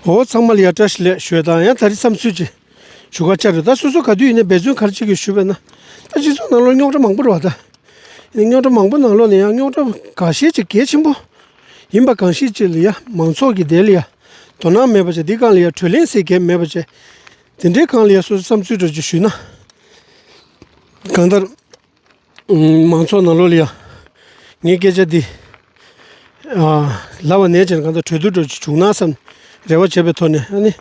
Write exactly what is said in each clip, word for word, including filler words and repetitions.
འོ་ཚང་མ་ལ་ཡ་བཀྲ་ཤིས་བདེ་ལེགས་ཞུ་ཡ་དང་། ཡང་ད་རེས་བསམ་ཚུལ་ཅིག་ཞུ་ག་བཅར་རེད། ད་སོ་སོ་ག་དུས་ཡིན་ནའི་འབད་བརྩོན་ག་རེ་བྱེད་དགོས་ཞུས་པས་ན། ད་སྤྱི་ཚོགས་ནང་ལོགས་རྙོག་དྲ་མང་པོ་རེད་བ། ད་ཡིན་ནའི་རྙོག་དྲ་མང་པོ་ནང་ལོགས་ནས་ཡང་རྙོག་དྲ་འགའ་ཤས་ཅིག་གལ་ཆེན་པོ་ཡིན་པ་གང་ཤེས་ཅིག་ལ་ཡ་མང་ཚོགས་ཀྱི་དེ་ལ་ཡ་དོ་སྣང་མེད་པ་བྱས། འདི་སྒང་ལ་ཡ་གྲོས་གླེང་ཟེར་གལ་མེད་པ་བྱས། དེ་འདྲའི་སྒང་ལ་ཡ་སོ་སོ་བསམ་ཚུལ་འདྲ་ཅིག་ཞུས་ན། གང་ལྟར་མང་ཚོགས་ནང་ལོགས་ལ་ཡ་ངའི་སྐད་ཆ་འདི་ལབ་པ་ནས་ཀྱང་གང་ལྟར་གྲོས་བསྡུར་འདྲ་ཅིག་བྱུང་ན་བསམ་རེ་བ་བྱས་པའི་ཐོག་ནས། ཨ་ནི་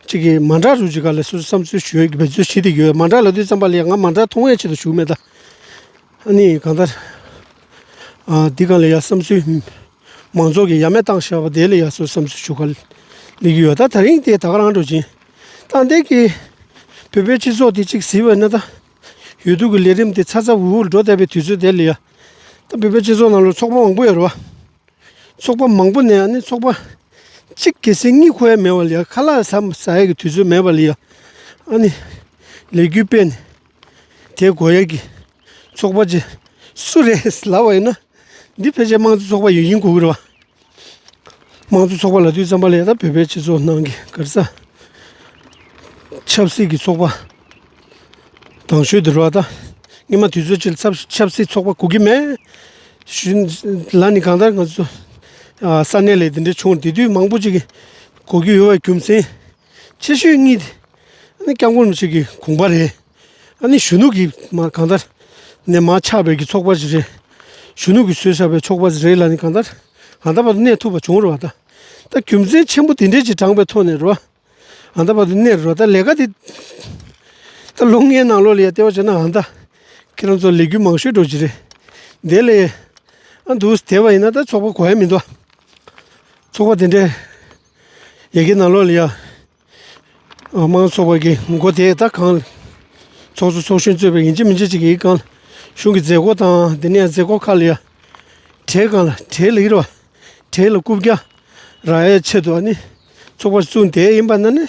གཅིག་གིས་མ་འདྲ་རུ་ཅིག་ག་ལ་སོ་སོ་བསམ་ཚུལ་ཞུ་ཡ་གི་འབད་རྩོལ་བྱེད་དེ་ཡོད། མ་འདྲ་ལབ་དུས་ཙམ་པ་ལ་ཡ་ང་མ་འདྲ་མཐོང་ཡ་ཆེད་དུ་ཞུ་མེད་ད། ཨ་ནི་གང་ལྟར་འདི་སྒང་ལ་ཡ་བསམ་ཚུལ་མང་ཚོགས་ཀྱིས་ཡ་མེད་བཏང་བཞག་པ་དེ་ལ་ཡ་སོ་སོ་བསམ་ཚུལ་ཞུ་ག་ལ་ཡོད། ད་ད་རིང་དེ་ད་ག་རང་འགྲོ་ཅིང་། ད་འདི་གི་བོད་པའི་སྤྱི་ཚོགས་དེ་གཅིག་གཟིགས་པ་ན། ད་འོས་བསྡུ་གི་ལས་རིམ་དེ་ཚ་ཚ་འུར་འུར་འགྲོ་བསྡད་པའི་དུས་ཚོད་དེ་ལ་ཡ། ད་བོད་པའི་སྤྱི་ཚོགས་ནང་ལ་ཚོགས་པ་མང་པོ་ཡོད་རེད་བ། ཚོགས་པ་མང་པོ་ནས་ཨ་ནི་ཚོགས་པ་གཅིག་གལ་སྲིད་གཉིས་འཁོར་ཡ་མེད་པ་ལ་ཡ། ཁ་ལག་ཟ་ཟ་ཡ་གི་དུས་ཚོད་མེད་པ་ལ་ཡ། ཨ་ནི་ལས་འགུལ་སྤེལ་ནས་དེ་དགོས་ཡ་གི་ཚོགས་པ་ཅིག་སུ་རེད་ལབ་པ་ཡིན་ན། འདི་ཕལ་ཆེར་དམངས་གཙོ་ཚོགས་པ་ཡོད་ཡིན་དགོས་ཀྱི་རེད་བ། དམངས་གཙོ་ཚོགས་པ་ལབ་དུས་ཙམ་པ་ལ་ཡ་ད་བོད་པའི་སྤྱི་ཚོགས་ནང་གི་ག་རེ་ཟ། ཆབ་སྲིད་ཀྱི་ཚོགས་པ་དང་ཤོས་དེ་རེད་བ། ད་སྔོན་མ་དུས་ཚོད་ཅིག་ལ་ཆབ་ཆབ་སྲིད་ཚོགས་པ་དགོས་ཀྱི་མེད་ཞུ་ལབ་ནས། གང་ལྟར་ང་ཚོ་ས་གནས་ལ་དེ་འདྲ་བྱུང་། དེ་དུས་མང་པོ་ཅིག་གིས་དགོས་ཀྱི་ཡོད་པའི་རྒྱུ་མཚན་ཆེ་ཤོས་གཉིས་དེ། ཨ་ནི་སྐྱབས་མགོན་རིན་པོ་ཆེ་གི་དགོངས་པ་རེད། ཨ་ནི་གཞོན་ནུ་གི་མ་གང་ལྟར་ནས་མར་ཆགས་པའི་གི་ཚོགས་པ་ཞིག་རེད། གཞོན་ནུ་གིས་བཟོས་བཞག་པའི་ཚོགས་པ་ཞིག་རེད་ལབ་ནས་གང་ལྟར་ཨ་ད་བར་དུ་གནས་ཐུབ་པ་བྱུང་རེད་བ། ད་ད་རྒྱུ་མཚན་ཆེན་པོ་དེ་འདྲས་ཅིག་དྲངས་པའི་ཐོག་ནས་རེད་བ། ཨ་ད་བར་དུ་གནས་རེད་བ། ད་ལས་ཀ་དེ་ད་ལོ་ལྔའི་ནང་ལོགས་ལ་ཡ་ལྟེ་བ་བྱས་ན་ཨ་ད་ཁྱེད་རང་ཚོ་ལས་འགུལ་མང་ཤོས་འགྲོ་གི་རེད། དེ་ལས་ཨ་འདུག་བསྡད་པ་ཡིན་ན་ད་ཚོགས་པ་དགོས་ཡ་མི་འདུག་ཚོགས་པ་དེ་འདྲས་ཡ་གི་ནང་ལོགས་ལ་ཡ། དམངས་གཙོ་ཚོགས་པ་གི་འགོ་དེ་ད་གང་། ཚོགས་གཙོ་ཚོགས་གཞོན་གཙོས་པའི་ཡིན་གཅིག་མིན་གཅིག་ཅིག་གིས་གང་། གཞུང་གི་མཛད་སྒོ་དང་དེ་ནས་མཛད་སྒོ་ཁག་ལ་ཡ། གྲལ་སྒང་ལ་གྲལ་ལ་ཡིར་བ། གྲལ་ལ་རྐུབ་བཀྱག་རག་ཡའི་ཆེད་དུ་ཨ་ནི་ཚོགས་པ་བཙུགས་བསྡད་ཡིན་པ་ན་ནི།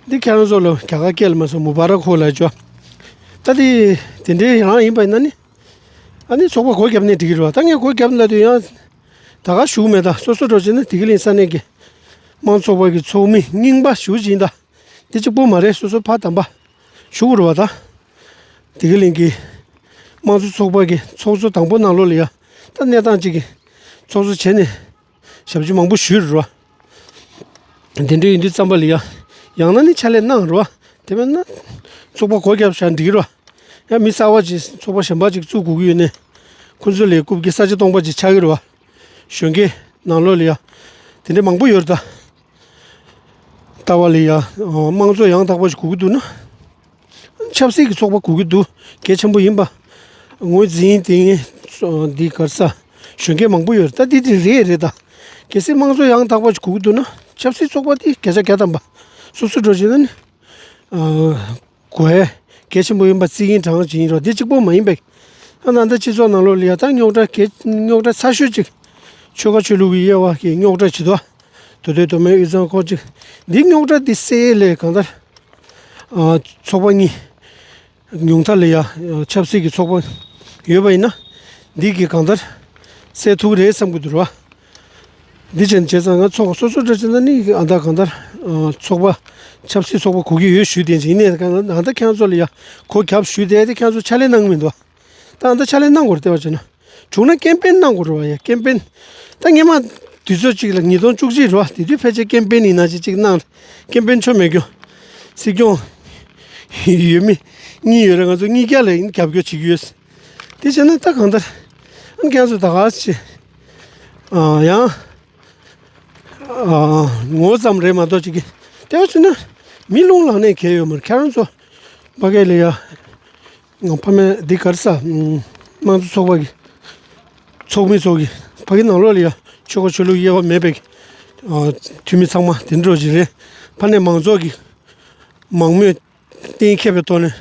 འདི་ཁྱེད་རང་ཚོ་ལ་རྒྱ་གར་སྐད་ལ་མ་སོང་མུ་བ་ར་ཁོ་ལ་ཅོ། ད་དེ་དེ་འདྲའི་རང་ཡིན་པ་ཡིན་ན་ནི། ཨ་ནི་ཚོགས་པ་སྒོ་བརྒྱབ་ནས་འགྲིག་གི་རེད་བ། ད་ངས་སྒོ་བརྒྱབ་ལབ་དུས་ཡང་། ད་ག་ཞུ་གི་མེད། ད་སོ་སོ་འགྲོ་བྱས་ན་དེ་གི་ལིང་ས་གནས་ཀྱི་དམངས་ཚོགས་པ་གི་ཚོགས་མི་རྙིང་པ་ཞུ་བྱིན་ད། དེ་གཅིག་པོ་མ་རེད། སོ་སོ་ཕ་དམ་པ་ཞུ་དགོས་རེད་བ། ད་དེ་གི་ལིང་གི་དམངས་གཙོ་ཚོགས་པ་གི་ཚོགས་གཙོ་དང་པོ་ནང་ལོགས་ལ་ཡ། ད་གནས་སྟངས་གཅིག་གི་ཚོགས་གཙོ་བྱས་ནས་ཞབས་ཕྱི་མང་པོ་ཞུས་རེད་བ། དེ་འདྲ་ཡིན་དུས་ཙམ་པ་ལ་ཡ། ཡང་ན་ནི་ཕྱག་ལས་གནང་རེད་བ། དེ་མིན་ན་ཚོགས་པ་སྒོ་བརྒྱབ་བཞག་འགྲིག་གི་རེད་བ། ཡང་མི་གསར་བ་ཅིག་ཚོགས་པ་གཞན་པ་ཅིག་བཙུགས་དགོས་ཀྱི་ཡོད་ནས། ཁོ་ཚོ་ལས་རྐུབ་ཀྱི་ས་ཆ་སྟོང་པ་ཅིག་ཆགས་ཀྱི་རེད་བ། གཞོན་སྐྱེས་ནང་ལོགས་ལ་ཡ། དེ་འདྲ་མང་པོ་ཡོད་རེད་ད། ལྟ་བ་ལ་ཡ། དམངས་གཙོ་ཡང་དག་པ་ཞིག་དགོས་ཀྱི་འདུག་ན། ཆབ་སྲིད་ཀྱི་ཚོགས་པ་དགོས་ཀྱི་འདུག་གལ་ཆེན་པོ་ཡིན་པ། ངོས་འཛིན་དེ་ངས་འདི་ག་རེ་ཟ། གཞོན་སྐྱེས་མང་པོ་ཡོད་རེད་ད། འདི་དེ་རེད་རེད་ད། གལ་སྲིད་དམངས་གཙོ་ཡང་དག་པ་ཞིག་དགོས་ཀྱི་འདུག་ན་ཆབ་སྲིད་ཚོགས་པ་དེ་བརྒྱ་ཆ་བརྒྱ་ཐམ་པ། སོ་སོ་འགྲོ་བྱས་ན་ནི། དགོས་ཡ་གལ་ཆེན་པོ་ཡིན་པ་རྩིས་ཀྱིན་དྲངས་ཀྱིན་ཡིན་རོགས། འདི་གཅིག་པོ་མ་ཡིན་པས། ད་ད་ལྟ་སྤྱི་ཚོགས་ནང་ལོགས་ལ་ཡ་ད་རྙོག་དྲ་གལ་རྙོག་དྲ་ཚ་ཤོས་ཅིག་ཆོལ་ཁ་ཆོས་ལུགས་ཀྱི་དབྱེ་བ་གི་རྙོག་དྲ་ཅིག་འདུག་མདོ་སྟོད་མདོ་སྨད་དབུས་གཙང་ཁོངས་ཅིག་འདི་རྙོག་དྲ་འདི་སེལ་ལས་གང་ལྟར། ཚོགས་པ་གཉིས། ཉུང་མཐའ་ལ་ཡ་ཆབ་སྲིད་ཀྱི་ཚོགས་པ་ཡོད་པ་ཡིན་ན། འདི་གི་གང་ལྟར་སེལ་ཐུབ་ཀྱི་རེད་བསམ་གྱི་འདུག་ར། འདི་བྱས་བྱས་ཙང་ང་ཚོགས་སོ་སོ་འདྲ་བྱས་ན་ནི་ཨ་ད་གང་ལྟར་ཚོགས་པ་ཆབ་སྲིད་ཚོགས་པ་དགོས་ཀྱི་ཡོད་ཞུས་དེ་ཡིན་ནའི་གང་ལྟར་ཨ་ད་ཁྱེད་རང་ཚོ་ལ་ཡ་གོ་རྒྱབ་ཞུས་དེ་དེ་ཁྱེད་རང་ཚོ་ཕྱག་ལས་གནང་གི་མི་འདུག་ད་ཨ་ད་ཕྱག་ལས་གནང་དགོས་རེད་བལྟས་པ་བྱས་ན། བྱུང་ན་ཀེམ་པེན་གནང་དགོས་རེད་བ། ཡ་ཀེམ་པེན། ད་སྔོན་མ་དུས་ཚོད་གཅིག་ལ་ཉིས་སྟོང་བཅུ་གཅིག་རེད་བ། དེ་དུས་ཕལ་ཆེར་ཀེམ་པེན་ཡིན་ན་ཅིག་གཅིག་གནང་། ཀེམ་པེན་ཆོ་མེད་རྒྱུ། སྲིད་སྐྱོང་ཡོད་མི་གཉིས་ཡོད་རེད། ང་ཚོ་གཉིས་ཀ་ལ་ཡིན་རྒྱབ་སྐྱོར་བྱེད་ཀྱི་ཡོད། དེ་བྱས་ན་ད་གང་ལྟར་ཨ་ཁྱེད་ཚོ་ད་ག་ཟེ། ཡང་ངོ་ཙམ་རེད་མ་གཏོགས་ཅིག་གི་དེ་བ་བྱས་ན་མི་རླུང་ལངས་ནས་གལ་ཡོད་མ་རེད། ཁྱེད་རང་ཚོ་ཕ་གི་ལ་ཡ། ཕ་མའི་འདི་ག་རེ་ཟ། དམངས་གཙོ་ཚོགས་པ་གི་ཚོགས་མི་ཚོ་གི་ཕ་གི་ནང་ལོགས་ལ་ཡ་ཆོལ་ཁ་ཆོས་ལུགས་དབྱེ་བ་མེད་པའི་འཐུས་མི་ཚང་མ་དེ་འདྲ་ཅིག་རེད། ཕ་ནས་མང་ཚོགས་ཀྱི་མང་མོས་གཏན་འཁེལ་བའི་ཐོག་ནས་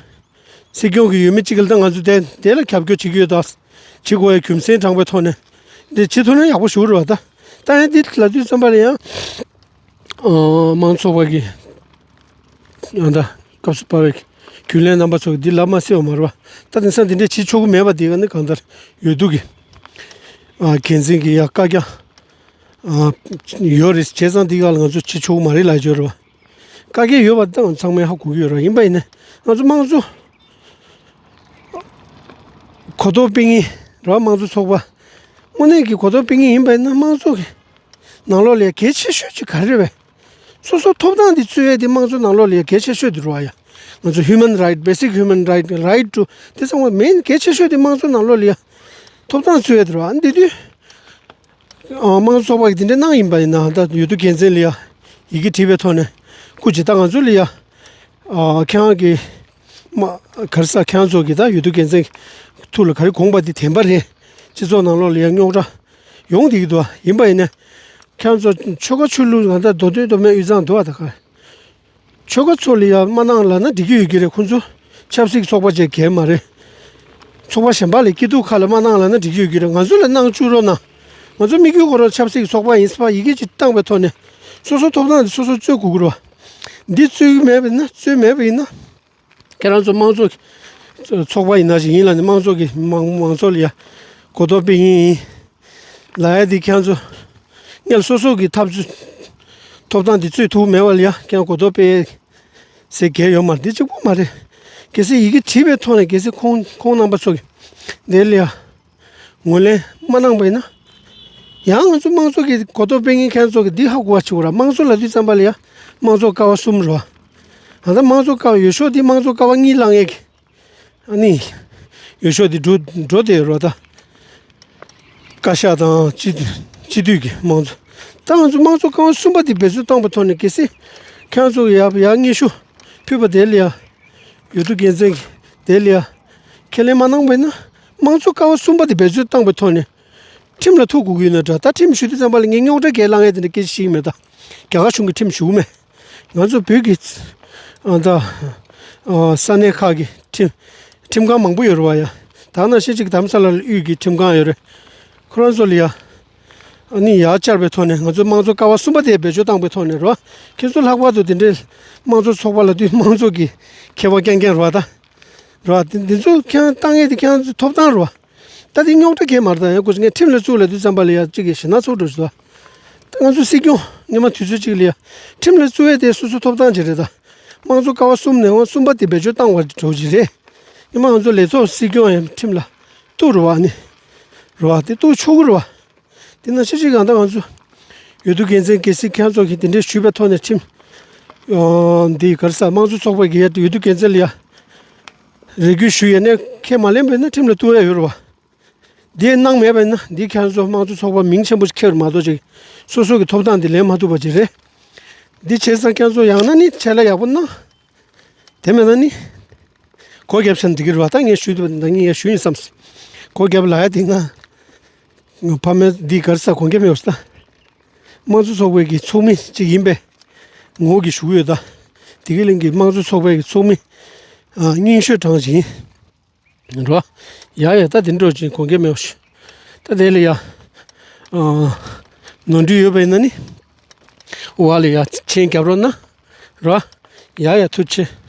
སྲིད་སྐྱོང་གི་ཡོད་མི་གཅིག་ལ་ད་ང་ཚོ་དེ་དེ་ལ་རྒྱབ་སྐྱོར་བྱེད་ཀྱི་ཡོད། ད་བྱེད་དགོས་ཡ་རྒྱུ་མཚན་དྲངས་པའི་ཐོག་ནས་འདི་བྱེད་ཐུབ་ན་ཡག་པོ་ཞིག་རེད་བ། ད་ད་ཡང་འདི་ལབ་དུས་ཙམ་པ་ལ་ཡང་དམངས་གཙོ་ཚོགས་པ་གི་ཨ་ད་སྐབས་སུ་བབས་པའི་རྒྱུན་ལས་རྣམ་པ་ཚོ་གིས་འདི་ལབ་མ་སྲིད་པ་མ་རེད་བ། ད་དེང་སང་འདི་འདྲས་བྱེད་ཆོག་གི་མེད་པ་འདི་ག་ནི་གང་ལྟར་ཡོད་འདུག་གི། ཨ་འགན་འཛིན་གྱི་ཡ་བཀའ་རྒྱ་ ཨ་ཡོད་རེད། བྱས་ཙང་འདི་ག་ལ་ང་ཚོ་བྱེད་ཆོག་མ་རེད་ལབ་ཡོད་རེད་བ། བཀག་རྒྱ་ཡོད་པ་ད་ང་ཚང་མས་ཧ་གོ་གི་ཡོད་རེད། ཡིན་པ་ཡིན་ན་ང་ཚོ་དམངས་གཙོ་གོ་རྟོགས་སྤེལ་མཁན་རེད་བ། དམངས་གཙོ་ཚོགས་པ་དངོས་གནས་ཀྱི་གོ་རྟོགས་སྤེལ་མཁན་ཡིན་པ་ཡིན་ན་དམངས་གཙོ་གི་ནང་ལོགས་ལ་གལ་ཆེ་ཤོས་ཅིག་ག་རེ་རེད་བས། སོ་སོ་ཐོབ་ཐང་འདི་རྩོད་ཡས་དེ་དམངས་གཙོ་ནང་ལོགས་ལ་ཡ་གལ་ཆེ་ཤོས་དེ་རེད་བ་ཡ། ང་ཚོ་human right, basic human right, right to དེ་ཚང་མ་མེན་གལ་ཆེ་ཤོས་དེ་དམངས་གཙོ་ནང་ལོགས་ལ་ཡ་ཐོབ་ཐང་རྩོད་ཡས་དེ་རེད་བ། འདི་དུས་ཨ་དམངས་གཙོ་ཚོགས་པ་གིས་དེ་འདྲ་གནང་ཡིན་པ་ཡིན་ན། ད་འོས་བསྡུ་འགན་འཛིན་ལ་ཡ་ཡི་གེ་བྲིས་པའི་ཐོག་ནས་སྐུ་མཁྱེན། ད་ང་ཚོ་ལ་ཡ་ཨ་ཁྱེད་རང་གི་མ་ག་རེ་ཟ། ཁྱེད་རང་ཚོ་གི་ད་འོས་བསྡུ་འགན་འཛིན་ཐུགས་ལ་ག་རེ་དགོངས་པ་དེ་བདེན་པ་རེད། སྤྱི་ཚོགས་ནང་ལོགས་ལ་ཡ་རྙོག་དྲ་ཡོང་བསྡད་ཀྱི་འདུག་ཡིན་པ་ཡིན་ན་ཁྱེད་རང་ཚོ་ཆོལ་ཁ་ཆོས་ལུགས་ང་ད་མདོ་དོན་མདོ་སྨད་དབུས་གཙང་འདུག་བ། ད་ག་ཆོལ་ཁ་ཚོ་ལ་ཡ་མ་གནང་ལབ་ན་འགྲིག་གི་ཡོད་ཀྱི་རེད། ཁོང་ཚོ་ཆབ་སྲིད་ཚོགས་པ་བཅས་གལ་མ་རེད། ཚོགས་པ་གཞན་པ་ལ་སྐྱིད་སྡུག་ཁ་ལ་མ་གནང་ལབ་ན་འགྲིག་གི་ཡོད་ཀྱི་རེད། ང་ཚོ་ལ་གནང་བཅུག་རོགས་གནང་། ང་ཚོ་དམིགས་ཡུལ་ཁོ་རང་ཆབ་སྲིད་ཚོགས་པ་ཡིན་ཟེར་བ་ཡི་གེ་ཅིག་བཏང་བའི་ཐོག་ནས་སོ་སོ་ཐོབ་ཐང་དེ་སོ་སོ་རྩོད་དགོས་ཀྱི་རེད་བ། འདི་རྩོད་ཀྱི་མེད་པ་ཡིན་ན། རྩོད་མེད་པ་ཡིན་ན། ཁྱེད་རང་ཚོ་དམངས་གཙོ་ཚོགས་པ་ཡིན་ན་ཞིག་ཡིན་ལབ་ནས་དམངས་གཙོ་གི་མང་མང་ཚོགས་ལ་ཡ་གོ་རྟོགས་སྤེལ་མཁན་ཡིན་ལབ་ཡ་དེ་ཁྱེད་རང་ཚོ་སྔོན་ལ་སོ་སོ་གི་ཐབས་ཚུལ་ཐོབ་ཐང་དེ་རྩོད་ཐུབ་མེད་པ་ལ་ཡ་ཁྱེད་རང་གོ་རྟོགས་སྤེལ་ཟེར་གལ་ཡོད་མ་རེད། འདི་གཅིག་པོ་མ་རེད། གལ་སྲིད་ཡི་གེ་བྲིས་པའི་ཐོག་ནས་གལ་སྲིད་ཁོང་ཁོང་རྣམ་པ་ཚོ་གིས་དེ་ལ་ཡ་ངོས་ལེན་མ་གནང་པ་ཡིན་ན། ཡང་ང་ཚོ་དམངས་གཙོ་གི་གོ་རྟོགས་སྤེལ་མཁན་ཁྱེད་ཚོ་གིས་འདི་ཧ་གོ་བ་བྱེད་དགོས་ར། དམངས་གཙོ་ལབ་དུས་ཙམ་པ་ལ་ཡ་དམངས་གཙོ་ཀ་བ་གསུམ་རེད་བ། ད་ལྟ་དམངས་གཙོ་ཀ་བ་ཡོད་ཤོས་འདི་དམངས་གཙོ་ཀ་བ་གཉིས་བླངས་ཡས་ཀྱི་ཨ་ནི་ཡོད་ཤོས་འདི་འགྲོ་འགྲོ་བསྡད་ཡོད་རེད་བ། ད་བཀའ་ཤག་དང་སྤྱི་སྤྱི་འཐུས་ཀྱི་དམངས་གཙོ། ད་ང་ཚོ་དམངས་གཙོ་ཀ་བ་གསུམ་པ་འདི་འབད་བརྩོན་བཏང་པའི་ཐོག་ནས་གལ་སྲིད་ཁྱེད་ཚོ་གིས་ཡ་ཡ་སྙན་ཞུ་ཕུལ་བ་དེ་ལ་ཡ། འོས་བསྡུ་འགན་འཛིན་གྱིས་དེ་ལ་ཡ་ཁས་ལེན་མ་གནང་བས་ན། དམངས་གཙོ་ཀ་བ་གསུམ་པ་དེ་འབད་བརྩོན་བཏང་པའི་ཐོག་ནས་ཁྲིམས་ལ་ཐུག་དགོས་ཀྱི་ཡོད་ན་འདྲ། ད་ཁྲིམས་ཞུ་དུས་ཙམ་པ་ལ་ངས་རྙོག་དྲ་གས་ལངས་ཡས་དེ་འདྲ་སྐད་ཆ་ཞིག་མེད། ད་རྒྱ་གར་གཞུང་གི་ཁྲིམས་ཞུ་གི་མེད། ང་ཚོ་བོད་ཀྱི་ཨ་ད་ཨ་ས་གནས་ཁག་གི་ཁྲིམས་ཁྲིམས་ཁང་མང་པོ་ཡོད་རེད་བ་ཡ། ད་ནང་བཞིན་གཅིག་དྷ་རམ་ས་ལ་ལ་དབུས་ཀྱི་ཁྲིམས་ཁང་ཡོད་རེད། ཁོ་རང་ཚོ་ལ་ཡ། ཨ་ནི་ཡར་བཅར་བའི་ཐོག་ནས་ང་ཚོ་དམངས་གཙོ་ཀ་བ་གསུམ་པ་དེ་བེད་སྤྱོད་བཏང་པའི་ཐོག་ནས་རོ། ཁྱེད་ཚོ་ལྷག་པར་དུ་དེ་འདྲའི་དམངས་གཙོ་ཚོགས་པ་ལབ་དུས་དམངས་གཙོ་གི་ཁྱད་པར་རྐྱང་རྐྱང་རོ། ད་རོ་དེ་འདི་ཚོ་ཁྱེད་རང་བཏང་ཡས་དེ་ཁྱེད་རང་ཚོ་ཐོབ་ཐང་རོ། ད་དེ་རྙོག་དྲ་གས་མ་རེད། ད་ཡང་ཁོ་ངས་ཁྲིམས་ལ་བཙུགས་ལབ་དུས་ཙམ་པ་ལ་ཡ་གཅིག་གི་ཞེད་སྣང་ཚོགས་འགྲོ་ཞིག་ད། ད་ང་ཚོ་སྲིད་སྐྱོང་སྔོན་མ་དུས་ཚོད་གཅིག་ལ་ཡ་ཁྲིམས་ལ་བཙུགས་ཡས་དེ་སོ་སོ་ཐོབ་ཐང་ཅིག་རེད། ད་དམངས་གཙོ་ཀ་བ་གསུམ་ནས་དབང་གསུམ་པ་དེ་བེད་སྤྱོད་བཏང་བ་འགྲོ་གི་རེད། སྔོན་མ་ང་ཚོ་ལས་ཚོགས་སྲིད་སྐྱོང་ཡང་ཁྲིམས་ལ་གཏུག་རོ་བ་ནི་རོ་བ་དེ་གཏུག་ཆོག་གི་རོ་བ། དེ་ནང་བཞིན་གཅིག་གང་ལྟར་ང་ཚོ་འོས་བསྡུ་འགན་འཛིན་གལ་སྲིད་ཁྱེད་ཚོ་གིས་དེ་འདྲའི་ཞུས་པའི་ཐོག་ནས་ཁྲིམས་ཨ་འདི་ག་རེ་ཟ། དམངས་གཙོ་ཚོགས་པ་གི་ཡ་འོས་བསྡུ་འགན་འཛིན་ལ་ཡ་རེ་སྐུལ་ཞུ་ཡས་ནས་ཁས་མ་ལེན་པས་ན་ཁྲིམས་ལ་གཏུག་ཡ་ཡོད་རེད་བ། འདི་གནང་མེད་པས་ན་འདི་ཁྱེད་ཚོ་དམངས་གཙོ་ཚོགས་པ་མིང་ཆེན་པོ་ཞིག་ཁྱེར་མ་གཏོགས་ཅིག་སོ་སོ་གི་ཐོབ་ཐང་འདི་ལེན་མ་ཐུབ་པ་ཅིག་རེད། འདི་བྱས་ཙང་ཁྱེད་ཚོ་ཡང་ན་ནི་ཆད་ལ་ཡག་པོ་གནང་། དེ་མེད་ན་ནི། སྒོ་བརྒྱབ་ཆ་འདི་གི་རེད་བ། ད་ངས་ཞུས་འདུག་ད་ངས་ཞུས་ཡིན་བསམ། སྒོ་བརྒྱབ་ལ་ཡ་དེ་ང་། ང་ཕ་མས་འདི་ག་རེ་ཟ་དགོངས་འགལ་མེད་པ་ཟ། དམངས་གཙོ་ཚོགས་པའི་གི་ཚོགས་མི་གཅིག་ཡིན་པས། ངོ་གི་ཞུ་གི་ཡོད་ད། དེ་གི་གླིང་གི་དམངས་གཙོ་ཚོགས་པའི་གི་ཚོགས་མི། ཨ་རྙིང་ཤོས་གྲངས་ཅིག་ཡིན། རོ། ཡ་ཡ་ད་དེ་འགྲོ་ཅིག་དགོངས་འགལ་མེད་པ་ཞུ། ད་དེ་ལ་ཡ། ཨ་ནོར་འཁྲུལ་ཡོད་པ་ཡིན་ན་ནི། འོག་ལ་ཡ་མཆན་རྒྱབ་རོགས་གནང་། རོ། ཡ་ཡ་ཐུགས་རྗེ་ཆེ།